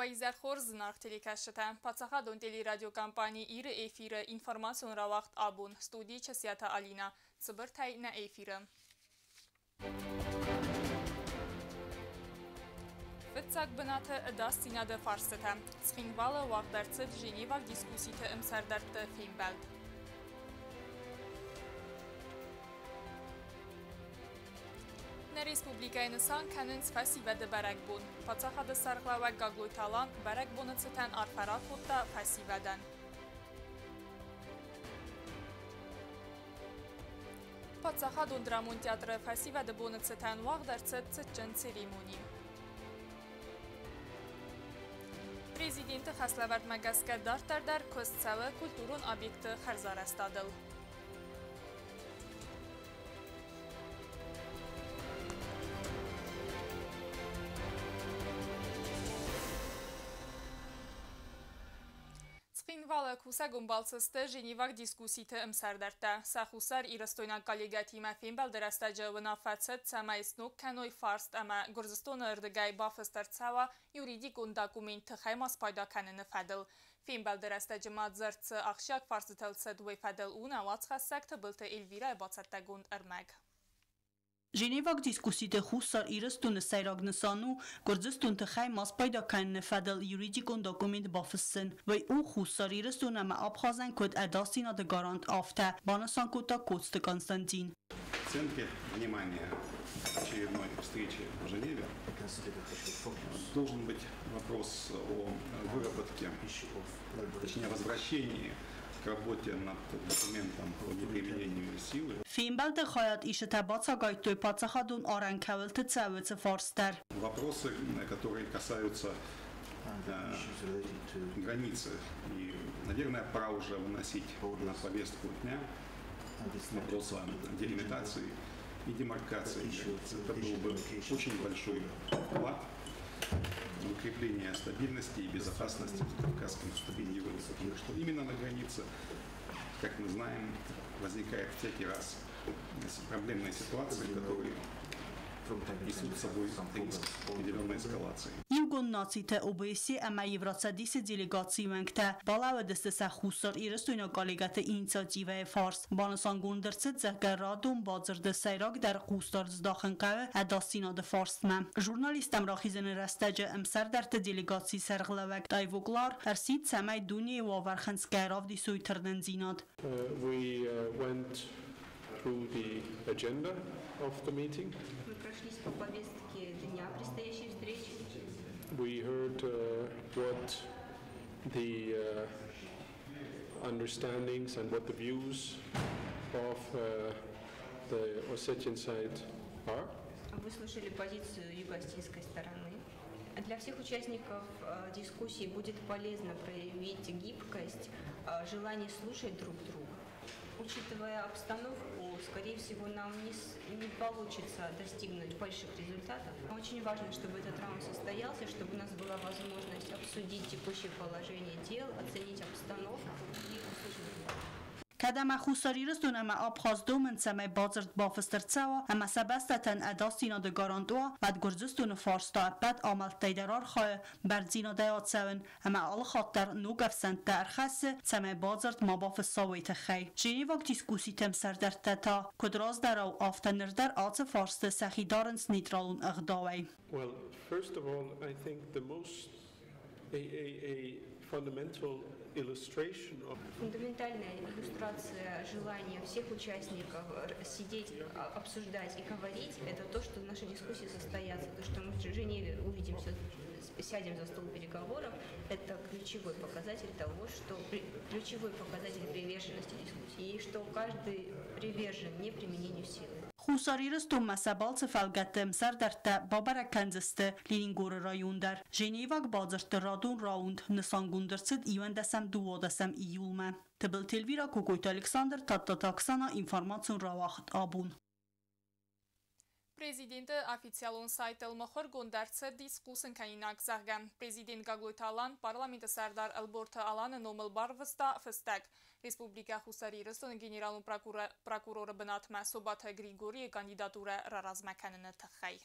Уӕ изӕр хорз, зынаргъ телекӕсджытӕ! Паддзахадон телерадиокомпани Ир-ы эфиры информацион рауагъд «Абон», студийы Часиаты Алинӕ. Цыбыртӕй нӕ эфиры. Фыццаг бынаты ӕдасдзинады фарстытӕ. Цхинвалы уагъд ӕрцыд Женеваг дискусситы ӕмсӕрдӕртты фембӕлд. Нӕ республикӕйы нысан кӕнынц фӕсивӕды бӕрӕгбон. Паддзахады сӕргълӕууӕг Гаглойты Алан бӕрӕгбоны цытӕн арфӕ ракодта фӕсивӕдӕн. Паддзахадон драмон театры фӕсивӕды боны цытӕн уагъд ӕрцыд цытджын церемони. Президенты хӕслӕвӕрдмӕ гӕсгӕ дарддӕр дӕр куыст цӕуы культурон объектты хӕрзарӕзтадыл. Цхинвалы кусӕгон балцы сты Женеваг дискусситы ӕмсӕрдӕрттӕ. Сӕ хуссар ирыстойнаг коллегӕтимӕ фембӕлды рӕстӕджы уынаффӕ цыд, цӕмӕй сног кӕной фарст ӕмӕ Гуырдзыстоны рдыгӕй бафыст ӕрцӕуа юридикон документ тыхӕй ма спайда кӕныны фӕдыл. Фембӕлды рӕстӕджы ма дзырд цы ахсджиаг фарстытыл цыд, уый фӕдыл у нӕ уацхӕссӕг Тыбылты Эльвирӕйы бацӕттӕгонд ӕрмӕг. Женеваг дискусситы Хуссар Ирыстоны сӕйраг нысан у Гуырдзыстон тыхӕй ма спайда кӕныны фӕдыл юридикон документ бафыссын. Уый у Хуссар Ирыстон ӕмӕ Абхазӕн куыд ӕдасдзинады гарант, афтӕ, банысан кодта Коцты Константин. В центре внимания очередной встречи в Женеве должен быть вопрос о выработке, точнее возвращении к работе над документом по неприменению силы. Фембӕлды хайад исджытӕ бацагайдтой паддзахадон арӕн кӕуылты цӕуы фарст дӕр. Вопросы, которые касаются границы. И, наверное, пора уже выносить на повестку дня вопрос о делимитации и демаркации границ. Это был бы очень большой вклад в укрепление стабильности и безопасности в Кавказском регионе, потому что именно на границе, как мы знаем, возникает всякий раз проблемные ситуации, которые несут с собой риск определенной эскалации. Иугонд Нациты ОБСЕ ӕмӕ Евроцӕдисы делегацийы уӕнгтӕ балӕууыдысты сӕ Хуссар Ирыстойнаг коллегӕты инициативӕйы фарс. Банысангонд ӕрцыд, зӕгъгӕ, радон бадзырды сӕйрагдӕр хъусдард здахын хъӕуы ӕдасдзинады фарстмӕ. Журналисттӕм рахизыны рӕстӕджы ӕмсӕрдӕртты делегацийы сӕргълӕууӕг Тайво Клар ӕрсидт, цӕмӕй дунейы уавӕр хынцгӕ равдисой тырнындзинад. We went through the agenda of the meeting. Мы прошлись по повестке дня предстоящей встречи. We heard what the understandings and what the views of the Ossetian side are. Выслушали позицию юго-осетинской стороны. Для всех участников дискуссии будет полезно проявить гибкость, желание слушать друг друга. Учитывая обстановку, скорее всего, нам не получится достигнуть больших результатов. Очень важно, чтобы этот раунд состоялся, чтобы у нас была возможность обсудить текущее положение дел, оценить обстановку и услышать друг друга. Кӕд ӕмӕ Хуссар Ирыстон ӕмӕ Абхаз домынц, цӕмӕй бадзырд бафыст ӕрцӕуа ӕмӕ сӕ бӕстӕтӕн ӕдасдзинады гарант уа, уӕд Гуырдзыстоны фарс та ӕппӕт амӕлттӕй дӕр архайы бӕрндзинадӕй ацӕуын ӕмӕ алыхатт дӕр ног ӕфсӕнттӕ ӕрхӕссы, цӕмӕй бадзырд ма бафысса, уый тыххӕй. Женеваг дискусситӕм сӕрдӕрттӕ та, куыд раздӕрау, афтӕ ныр дӕр ацы фарсты сӕхи дарынц нейтралон ӕгъдауӕй. Well, first of all, I think the most a fundamental illustration of Фундаментальная иллюстрация желания всех участников сидеть, обсуждать и говорить – это то, что наши дискуссии состоятся, то, что мы в Женеве увидимся, сядем за стол переговоров, это ключевой показатель того, что ключевой показатель приверженности дискуссии, и что каждый привержен не применению силы. Хуссар Ирыстонмӕ сӕ балцы фӕлгӕтты ӕмсӕрдӕрттӕ бабӕрӕг кӕндзысты Ленингоры район дӕр. Женеваг бадзырдты радон раунд нысангонд ӕрцыд 11-12 июлмӕ. Тыбылты Эльвира, Кокойты Александр, Тадтаты Оксана, информацион рауагъд «Абон». Президенты официалон сайтыл мыхуыргонд ӕрцыдис хъусынкӕнинаг, зӕгъгӕ, президент Гаглойты Алан парламенты сӕрдар Ӕлборты Аланы номыл барвыста фыстӕг. Республикӕ Хуссар Ирыстоны генералон прокуроры бынатмӕ Собаты Григорийы кандидатурӕ раразмӕ кӕныны тыххӕй.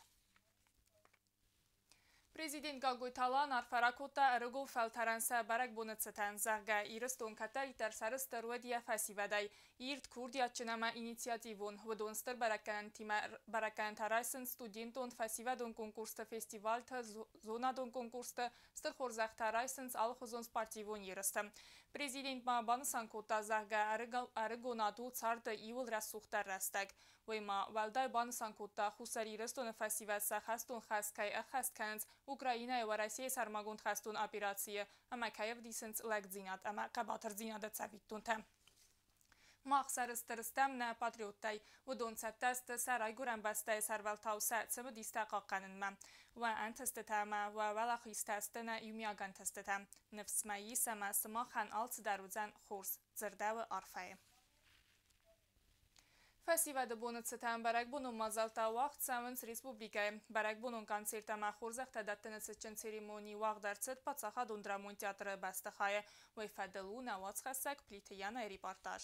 Президент Гаглойты Алан арфӕ ракодта ӕрыгон фӕлтӕрӕн сӕ бӕрӕгбоны цытӕн, зӕгъгӕ, Ирыстон кӕддӕриддӕр сӕрыстыр уыд йӕ фӕсивӕдӕй. Ирд, курдиатджын ӕмӕ инициативон. Уыдон стыр бӕрӕггӕнӕнтӕ райсынц студентон, фӕсивӕдон конкурсты, фестивалты, зонадон конкурсты, стыр хорзӕхтӕ райсынц алыхуызон спортивон ерысты. Президент ма банысан кодта, зӕгъгӕ, ӕрыгонад у царды иууыл рӕсугъддӕр рӕстӕг. Уый ма уӕлдай банысан кодта, Хуссар Ирыстоны фӕсивӕд сӕ хӕстон хӕс кӕй ӕххӕст кӕнынц Украинӕйы Уӕрӕсейы сӕрмагонд хӕстон операцийы ӕмӕ кӕй ӕвдисынц лӕгдзинад ӕмӕ хъӕбатырдзинады цӕвиттонтӕ. Мах сӕрыстыр стӕм нӕ патриоттӕй. Уыдон цӕттӕ сты сӕ райгуырӕн бӕстӕйы сӕрвӕлтау сӕ цымыдистӕ хъахъхъӕнынмӕ. Уӕ ӕнтыстытӕ ӕмӕ уӕ уӕлахизтӕ сты нӕ иумиаг ӕнтыстытӕ. Ныфс мӕ ис, ӕмӕ сымахӕн алцыдӕр уыдзӕн хорз, дзырдӕуы арфӕйы. Фӕсивӕды боны цытӕн бӕрӕгбонон мадзӕлттӕ уагъд цӕуынц республикӕйы. Бӕрӕгбонон концерт ӕмӕ хорзӕхтӕ дӕттыны цытджын церемони уагъд ӕрцыд Паддзахадон драмон театры бӕстыхайы. Уый фӕдыл у нӕ уацхӕссӕг Плиты Янайы репортаж.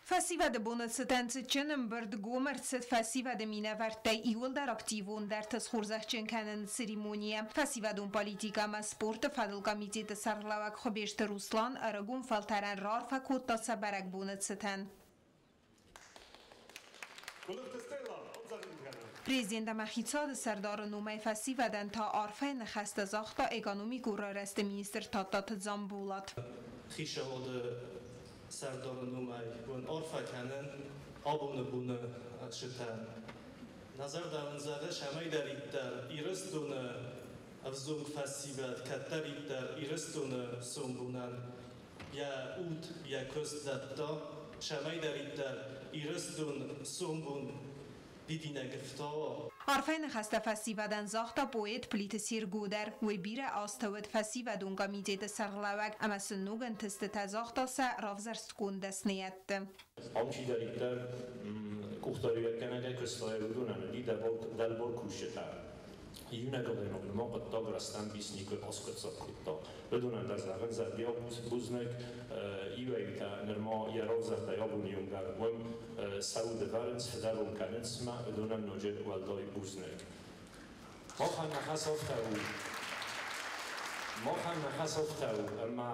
Фӕсивӕды боны цытӕн цытджын ӕмбырд гом ӕрцыд фӕсивӕды минӕвӕрттӕй иууылдӕр активондӕрты схорзӕхджын кӕныны церемонийӕ. Фӕсивӕдон политикӕ ӕмӕ спорты фӕдыл комитеты сӕргълӕууӕг Хуыбежты Руслан ӕрыгон фӕлтӕрӕн раарфӕ кодта сӕ бӕрӕгбоны цытӕн. Президент ӕмӕ хицауады сӕрдары номӕй фӕсивӕдӕн та арфӕйы ныхӕстӕ загъта экономикон райрӕзты министр Тадтаты Дзамболат. Хицауады сӕрдары номӕй уын арфӕ кӕнын абоны боны цытӕн. Нӕ зӕрдӕ уын зӕгъы, цӕмӕйдӕриддӕр Ирыстоны ӕвзонг фӕсивӕд кӕддӕриддӕр Ирыстоны сомбонӕн йӕ уд, йӕ куыст дӕтта, цӕмӕйдӕриддӕр Ирыстон сомбон дидинӕг ӕфтауа. Арфӕйы ныхӕстӕ фӕсивӕдӕн загъта поэт Плиты Серго дӕр. Уый бирӕ азты уыд фӕсивӕдон комитеты сӕргълӕууӕг ӕмӕ сын ног ӕнтыстытӕ загъта сӕ равзӕрстгонд дӕсныйӕдты. Ам чидӕриддӕр къухдариуӕггӕнӕгӕй куыста, уыдонӕн уыди дӕлбар кусджытӕ. Иунӕг адӕймаг нырма хъуыддаг рӕстӕмбис никуы аскъуыддзаг кодта. Уыдонӕн дӕр зӕгъын зӕрдиаг бузныг, иуӕй-иутӕ нырма йӕ равзӕрдӕй абоны онг дӕр уым сӕ уды вӕрынц, фыдӕбон кӕнынц мӕ уыдонӕн ноджы уӕлдай бузныг. Махӕн нӕ хӕс афтӕ у, махӕн нӕ хӕс афтӕ у, ӕмӕ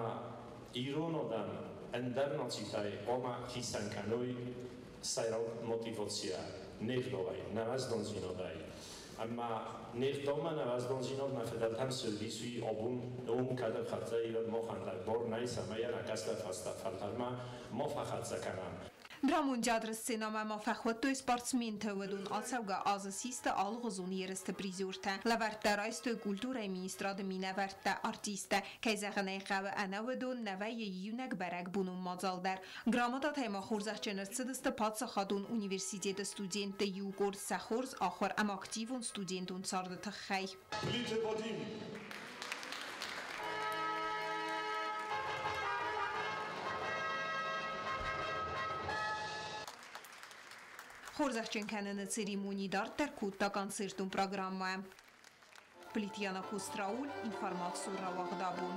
ирон адӕм ӕндӕр нацитӕй хъуамӕ хицӕн кӕной сӕйраг мотивацийӕ, не гъдауӕй, нӕ уӕздандзинадӕй. Ӕмӕ не гъдаумӕ нӕ уӕздандзинад нӕ фыдӕлтӕм цы уыдис, уый абон уым кӕдӕм хӕццӕ и, уӕд махӕн дӕр бар нӕй, цӕмӕй йӕ нӕ кӕстӕр фӕлтӕрмӕ ма фӕхӕццӕ кӕнӕм. Драмон театры сценӕмӕ ма фӕхуыдтой спортсментӕ, уыдон ацӕугӕ азы систы алыгъуызон ерысты призертӕ. Лӕвӕрттӕ райстой культурӕйы министрады минӕвӕрттӕ, артисттӕ. Кӕй зӕгъын ӕй хъӕуы, ӕнӕ уыдон нӕ вӕййы иунӕг бӕрӕгбонон мадзал дӕр. Грамотатӕй ма хорзӕхджын ӕрцыдысты паддзахадон университеты студентты иу къорд сӕ хорз ахуыр ӕмӕ активон студентон царды тыххӕй. Плиты Вадим. Хорзӕхджын кӕныны церемони дарддӕр кодта концертон программӕ. Плиты Яна Кострауль, информацион рауагъд абон.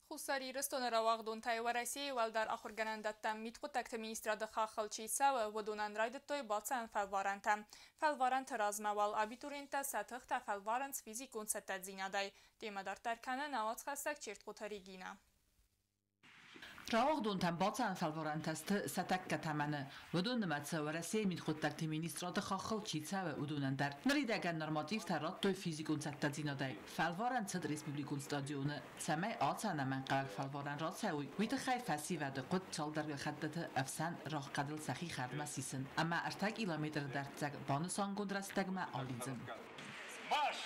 Хуссар Ирыстоны рауагъдонтӕй Уӕрӕсейы уӕлдӕр ахуыргӕнӕндӕттӕм мидхъуыддӕгты министрады хаххыл чи цӕуы, уыдонӕн райдыдтой бацӕуӕн фӕлварӕнтӕ. Фӕлварӕнты размӕ уал абитуриенттӕ сӕ тыхтӕ фӕлварынц физикон цӕттӕдзинадӕй. Темӕ дарддӕр кӕны нӕ уацхӕссӕг Чертхъоты Регинӕ. Рауагъдонтӕм бацӕуӕн фӕлварӕнтӕ сты сӕ тӕккӕ тӕмӕны. Уыдон нымӕцы Уӕрӕсейы мидхъуыддӕгты министрады хаххыл чи цӕуы, уыдонӕн дӕр. Ныридӕгӕн нормативтӕ радтой физикон цӕттӕдзинадӕй. Фӕлварӕн цыд республикон стадионы. Цӕмӕй ацы ӕнӕмӕнгхъӕуӕг фӕлварӕн рацӕуой, уый тыххӕй фӕсивӕды хъуыд цалдӕр хӕттыты ӕфсӕн рагъхъӕдыл сӕхи хӕрдмӕ сисын ӕмӕ 3 километры дӕрддзӕг банысангонд рӕстӕгмӕ алидзын. Марш!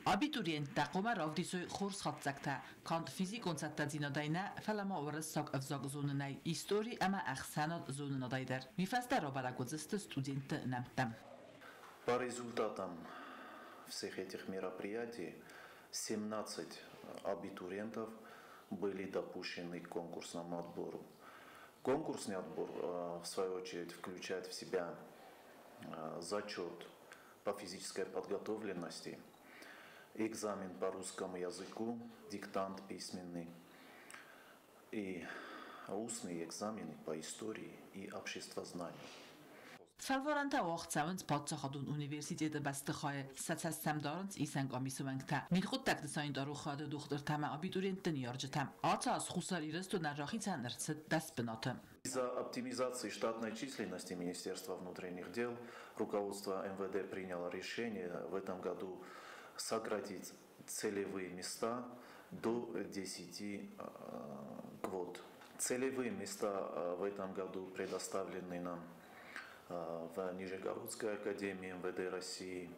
Абитуриенттӕ хъуамӕ равдисой хорз хатдзӕгтӕ, канд физикон цӕттӕдзинадӕй нӕ, фӕлӕ ма уырыссаг ӕвзаг зонынӕй, истори ӕмӕ ӕхсӕнад зонынадӕй дӕр. Уый фӕстӕ рабӕрӕг уыдзысты студентты нӕмттӕ. По результатам всех этих мероприятий 17 абитуриентов были допущены к конкурсному отбору. Конкурсный отбор, в свою очередь, включает в себя зачет по физической подготовленности, Экзамен по русскому языку, диктант письменный и устные экзамены по истории и обществознанию. Фӕлварӕнтӕ уагъд цӕуынц паддзахадон университеты бӕстыхайы, сӕ цӕст сӕм дарынц исӕн къамисы уӕнгтӕ, мидхъуыддӕгты санитарон хайады дохтыртӕ ӕмӕ абитуриентты ныййарджытӕ. Ацы аз Хуссар Ирыстонӕн рахицӕн ӕрцыд 10 бынаты. Из-за оптимизации штатной численности Министерства внутренних дел руководство МВД приняло решение в этом году сократить целевые места до 10 квот. Целевые места в этом году предоставлены нам в Нижегородской академии МВД России,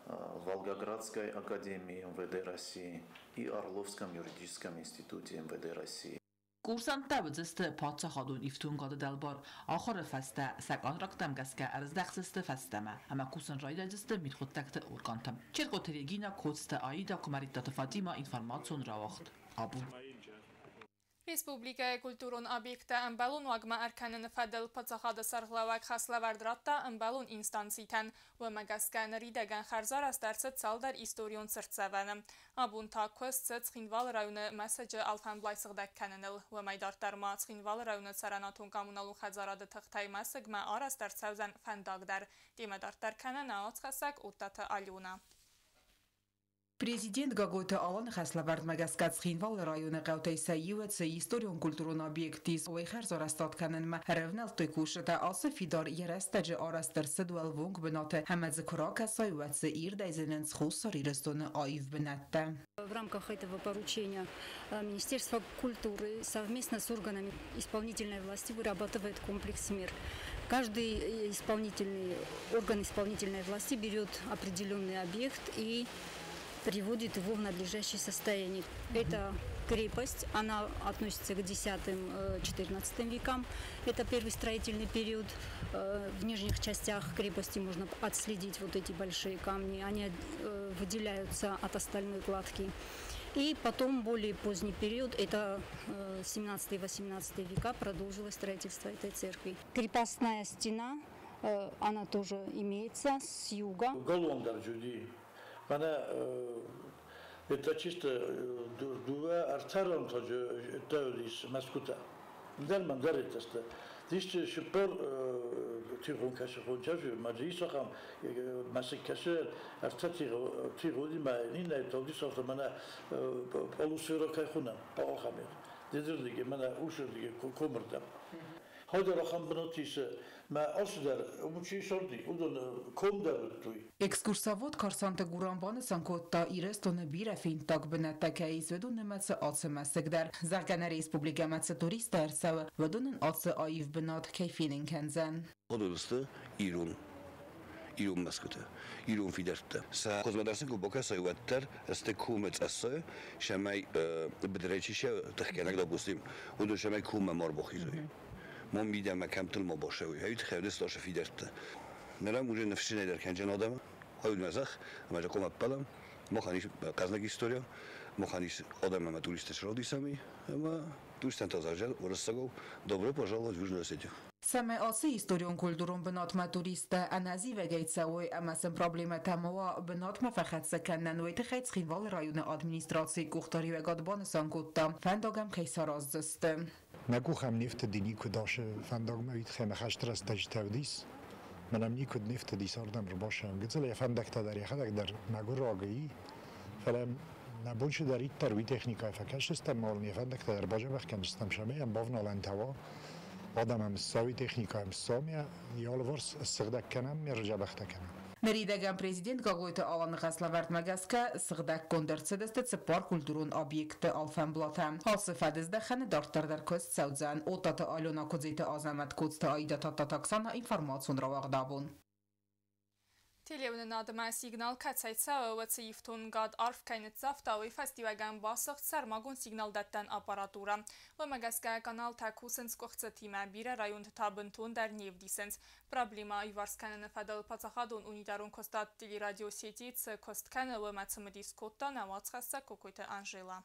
Волгоградской академии МВД России и Орловском юридическом институте МВД России. Курсанттӕ уыдзысты паддзахадон ифтонгады дӕлбар, ахуыры фӕстӕ сӕ контракттӕм гӕсгӕ ӕрыздӕхдзысты фӕстӕмӕ ӕмӕ кусын райдайдзысты мидхъуыддӕгты органты. Чертхъоты Регина, Коцты Аида, Куымӕридтаты Фатимӕ, информацион рауагъд Абон. Республикӕйы культурон объекттӕ ӕмбӕлон уагмӕ ӕркӕныны фӕдыл паддзахады сӕргълӕууӕг хӕслӕвӕрд радта ӕмбӕлон инстанцитӕн. Уымӕ гӕсгӕ ныридӕгӕн хӕрзарӕзт ӕрцыд цалдӕр историон цыртдзӕвӕны. Абон та куыст цыд Цхинвалы районы мӕсыджы алфӕмблай сыгъдӕг кӕныныл. Уымӕй дарддӕр ма Цхинвалы районы цӕрӕнуатон-коммуналон хӕдзарады тыхтӕй мӕсыгмӕ арӕзт ӕрцӕудзӕн фӕндаг дӕр. Темӕ дарддӕр кӕны нӕ уацхӕссӕг Оттаты Алёна. Президент Гаглойты Аланы хӕслӕвӕрдмӕ гӕсгӕ Цхинвалы районы хъӕутӕй сӕ иуы цы историон-культурон объект ис, уый хӕрзарӕзтад кӕнынмӕ ӕрӕвнӕлдтой кусджытӕ. Ацы фидар йӕ рӕстӕджы арӕзт ӕрцыд уӕлвонг бынаты ӕмӕ дзы куы ракӕсай, уӕд дзы ирдӕй зынынц Хуссар Ирыстоны аив бынӕттӕ. В рамках этого поручения Министерство культуры совместно с органами исполнительной власти вырабатывает комплекс мер. Каждый исполнительный орган исполнительной власти берет определенный объект и приводит его в надлежащее состояние. Это крепость, она относится к X-XIV векам. Это первый строительный период. В нижних частях крепости можно отследить вот эти большие камни. Они выделяются от остальной кладки. И потом более поздний период, это 17-18 века, продолжилось строительство этой церкви. Крепостная стена, она тоже имеется с юга. Это чисто дыууӕ-ӕртӕ мӕсгуытӕ. Ндӕр мӕ ндӕр еттӕсты. Дисты шыппор тигъон кӕсы хончафи, ма джи исахам мӕсыг кӕсы ӕртӕ тигъоди ма ниннӕ тавдис афтӕ мӕнӕ полусфера кӕй хонӕм, ахӕм дедырдыги, мӕнӕ усырдыги комырдӕм. Хайдар ахӕм бынат ис, мӕ алцыдӕр уым чи сорди, уыдон ком дӕр уыдтой. Экскурсовод Карсанты Гурам банысан кодта, Ирыстоны бирӕ фенддаг бынӕттӕ кӕй ис, уыдон нымӕцы ацы мӕсыг дӕр. Зӕгъгӕ, нӕ республикӕмӕ цы туристтӕ ӕрцӕуы, уыдонӕн ацы аив бынат кӕй фенын кӕндзӕн. Уыдон сты ирон ирон мӕсгуытӕ, ирон фидӕрттӕ. Сӕ хуызмӕ дӕр сын куы бакӕсай, уӕддӕр сты комы цъассы, сӕмӕй быдырӕй чи сӕ тыхгӕнӕг, допустим, уыдон сӕмӕй коммӕ ма рбахизой. Ма мидӕмӕ кӕмттыл ма басӕуой. Хӕйты хӕвдыс ласы фидӕрттӕ. Нырӕм уже ныфсджынӕй дӕр кӕнджын адӕм, хӕйудмӕ зӕхх, ӕмӕ закъом ӕппӕлӕм. Махӕн ис хъӕзныг история, махӕн ис адӕм ӕмӕ туристтӕ сравдисӕм, ӕмӕ туристтӕн та зӕгъ уырыссагау «Добро пожаловать в Южную Осетию». Цӕмӕй ацы историон-культурон бынатмӕ туристтӕ ӕнӕзивӕгӕй цӕуой ӕмӕ сын проблемӕтӕ ма уа бынатмӕ фӕхӕццӕ кӕнынӕн, уый тыххӕй Цхинвалы районы администрацийы къухдариуӕгад банысан кодта, фӕндаг ӕм кӕй сараздзысты. Нӕ къух ӕм не фтыди никуыд ацы фӕндагмӕ, уый тыххӕй мӕ хӕсты рӕстӕджытӕ уыдис. Мӕн ӕм никуыд не фтыдис ардӕм ӕрбацӕуын. Гыццыл йӕ фӕндӕгтӕ дӕр йӕхӕдӕг дӕр мӕгуыраг и, фӕлӕ нӕ бон цыдӕриддӕр уый техникӕйы фӕкӕсдзыстӕм, ма йӕ фӕндӕгтӕ дӕр бадзӕбӕх кӕндзыстӕм, цӕмӕй йӕм бавналӕнтӕ уа. Адӕм ӕм ссӕуой, техникӕ ӕм ссӕуа, йӕ алыварс ссыгъдӕг кӕнӕм, йӕ рджӕбӕхтӕ кӕнӕм. Ныридӕгӕн президент Гаглойты Аланы хӕслӕвӕрдмӕ гӕсгӕ сыгъдӕггонд ӕрцыдысты цыппар культурон объекты алфӕмблатӕ. Ацы фӕдыздӕхӕны дарддӕр дӕр куыст цӕудзӕн. Оттаты Алена, Куыдзиты Азӕмӕт, Коцты Аида, Тадтаты Оксана, информацион рауагъд Абон. Телеуынынадмӕ сигнал кӕцӕй цӕуы, уыцы ифтонгад арф кӕй ныццавта, уый фӕстиуӕгӕн басыгъд сӕрмагонд сигналдӕттӕн аппаратурӕ. Уымӕ гӕсгӕ каналтӕ кусынц къуыхцытимӕ, бирӕ районты та бынтондӕр не вдисынц. Проблемӕ аиуварс кӕныны фӕдыл паддзахадон унитарон куыстуат Телерадиосети цы куыст кӕны, уымӕ цымыдис кодта нӕ уацхӕссӕг Кокойты Анжела.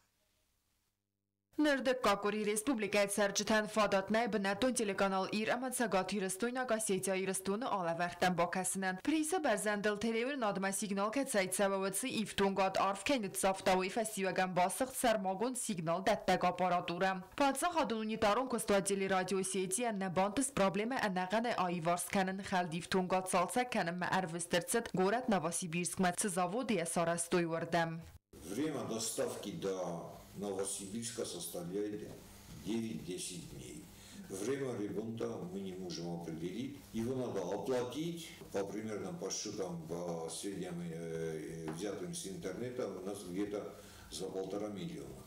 Ныр дыккаг къуыри республикӕйы цӕрджытӕн фадат нӕй бынӕттон телеканал Ир ӕмӕ Цӕгат-Ирыстойнаг Осетия-Ирыстоны алӕвӕрдтӕм бакӕсынӕн. Присы бӕрзӕндыл телеуынынадмӕ сигнал кӕцӕй цӕуы, уыцы ифтонгад арф кӕй ныццавта, уый фӕстиуӕгӕн басыгъд сӕрмагонд сигналдӕттӕг аппаратурӕ. Паддзахадон унитарон куыстуат Телерадиосетийӕн нӕ бантыст проблемӕ ӕнӕхъӕнӕй аиварс кӕнын. Хӕлд ифтонгад цалцӕг кӕнынмӕ ӕрвыст ӕрцыд горӕт Новосибирскмӕ, цы заводы йӕ сарӕзтой, уырдӕм. Время доставки до Новосибирска составляет 9-10 дней. Время ремонта мы не можем определить. Его надо оплатить. По примерным подсчетам, по сведениям, взятым с интернета, у нас где-то за 1,5 миллиона.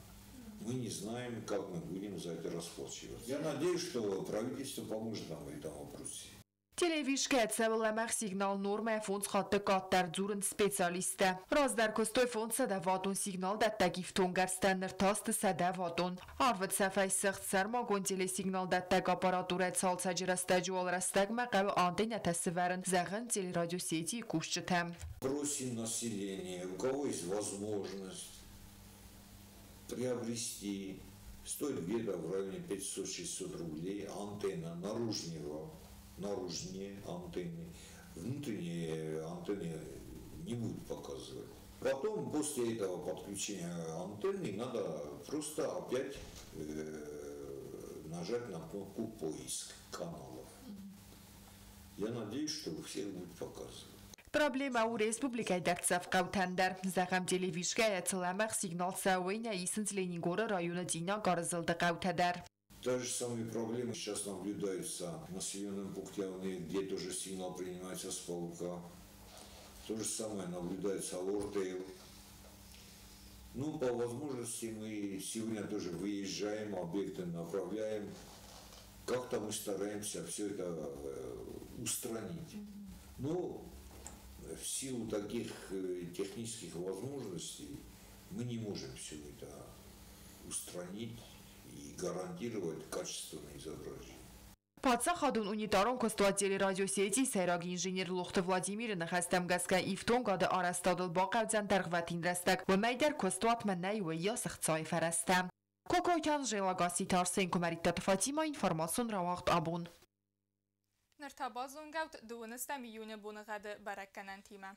Мы не знаем, как мы будем за это расплачиваться. Я надеюсь, что правительство поможет нам в этом вопросе. Телевишкӕ цӕуы лӕмӕгъ сигнал нормӕйӕ 5 хатты къаддӕр, дзурынц специалисттӕ. Раздӕр куыстой 500 ваттон сигналдӕттӕг ифтонггӕрзтӕ, ныр та сты 100 ваттон. Арвы цӕфӕй сыгъд сӕрмагонд телесигналдӕттӕг аппаратурӕ цалцӕджы рӕстӕджы уал рӕстӕгмӕ хъӕуы антеннӕтӕ сывӕрын, зӕгъынц телерадиосетийы кусджытӕ. Просим население, у кого есть возможность приобрести, стоит где-то в районе 500-600 рублей антенна наружнего, наружнее антенны, внутренние антенны не будут показывать. Потом, после этого подключения антенны, надо просто опять нажать на кнопку «Поиск каналов». Я надеюсь, что у всех будет показывать. Проблемӕ у республикӕйы дӕрддзӕф хъӕутӕн дӕр. Зӕгъӕм, телевишкӕйӕ цы лӕмӕгъ сигнал цӕуы, уый нӕ исынц Ленингоры районы Цъинагары зылды хъӕутӕ дӕр. Та же самые проблемы сейчас наблюдаются в населенном пункте Авны, где тоже сигнал принимается с паука. То же самое наблюдается в Ортейл. Ну, по возможности мы сегодня тоже выезжаем, объекты направляем. Как-то мы стараемся все это устранить. Но в силу таких технических возможностей мы не можем все это устранить и гарантировать качественное изображение. Паддзахадон унитарон куыстуат Телерадиосетийы сӕйраг инженер Лохты Владимиры ныхӕстӕм гӕсгӕ ифтонгады арӕзтадыл бахъӕудзӕн дӕргъвӕтин рӕстӕг. Уымӕй дӕр куыстуатмӕ нӕй уыйас ӕхцайы фӕрӕзтӕ. Кокойты Анжела, Гасситы Арсен, Куымӕридтаты Фатима, информацион рауагъд «Абон». Ныр та базонгӕут 12 июны боныгъӕды бӕрӕггӕнӕнтимӕ.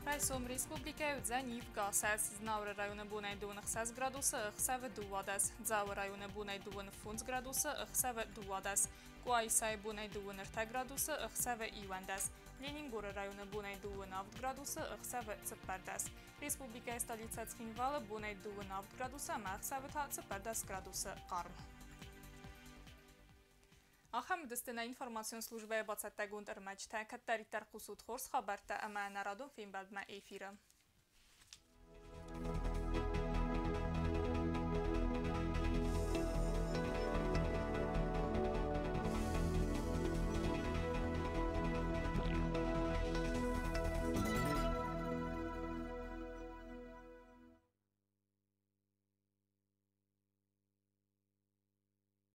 Райсом республикӕйы уыдзӕн ивгӕ. Знауыры районы бонӕй 26 градусы, ӕхсӕвы 12. Дзауы районы бонӕй 25 градусы, ӕхсӕвы 12. Къуайсайы бонӕй 23 градусы, ӕхсӕвы 11. Ленингоры районы бонӕй 27 градусы, ӕхсӕвы 14. Республикӕйы столицӕ Цхинвалы бонӕй 27 градусы ӕмӕ ӕхсӕвы та 14 градусы хъарм. Ахӕм уыдысты нӕ информацион службӕйы бацӕттӕгонд ӕрмӕджытӕ. Кӕддӕриддӕр хъусут хорз хабӕрттӕ ӕмӕ нӕ радон фембӕлдмӕ эфиры.